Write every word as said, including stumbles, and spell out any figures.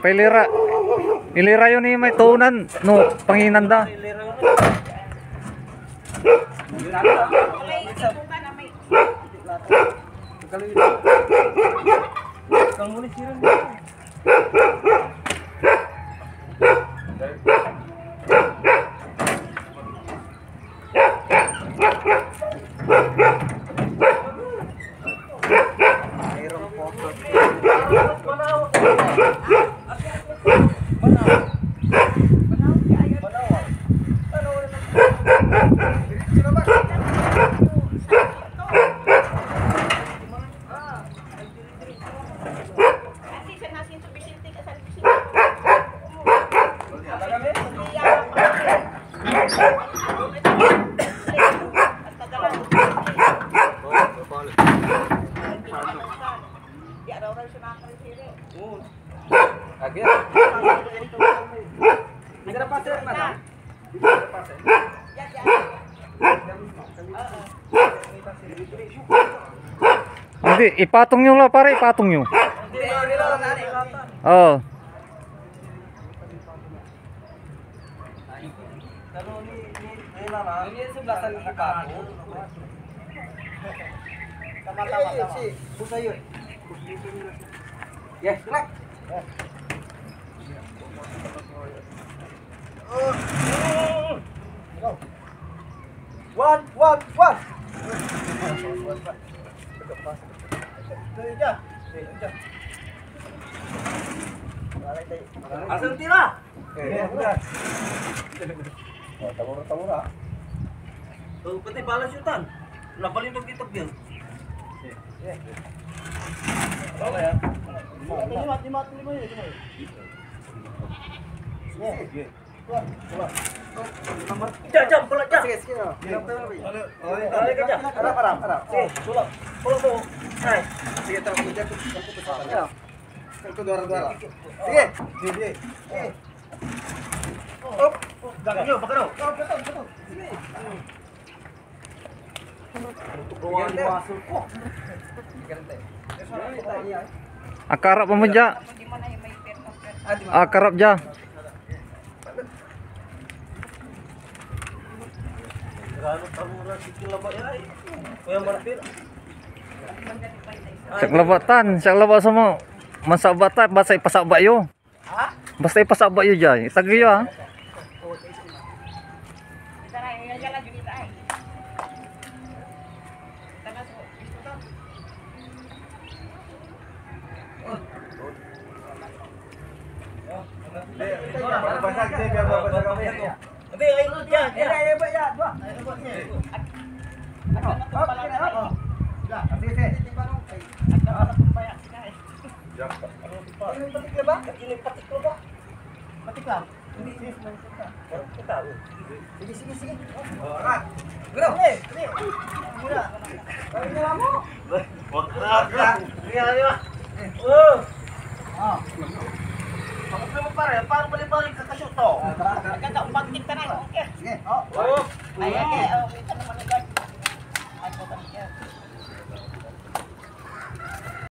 Pailira. Ilira yo ni may tuunan no panginan da. Hindi, ipatong nyo la, pare, ipatong nyo. Oo. Yes, correct. One, one, one. Asan tira? Oh, tamura, tamura. Oh, pati balas yutan. Nabalibag dito, Bill. Limat, limat, limat, limat. Sige. Diyan, diyan, pula diyan. Sige, sige, oh. Sige. Pula ka diyan. Arap, arap, arap. Sige, pula. Pula mo. Ay. Sige, tara, pula diyan. Ito, dora, dora. Sige. Sige. Sige. Op. Gagawin nyo, pagkano? Sige. Akarap mo dia. Akarap dia. Siak labatan, siak labat sa mo. Mansabatan, basta ipasaba yo. Basta ipasaba yo dia, itagey yo, ah. Hindi, ay, diyan, diyan. Sige, sige, sige. Bro, eh, eh. Muna. Ay, wala mo. Wag ka, wag ka. Sige, ano ba? Oh. Ah. Tapos naman, pare, paano balik-balik ka kashoot to? Ah, tara, tara. Sige, oh. Oh. Ay, ay, ay, oh, kita naman ito.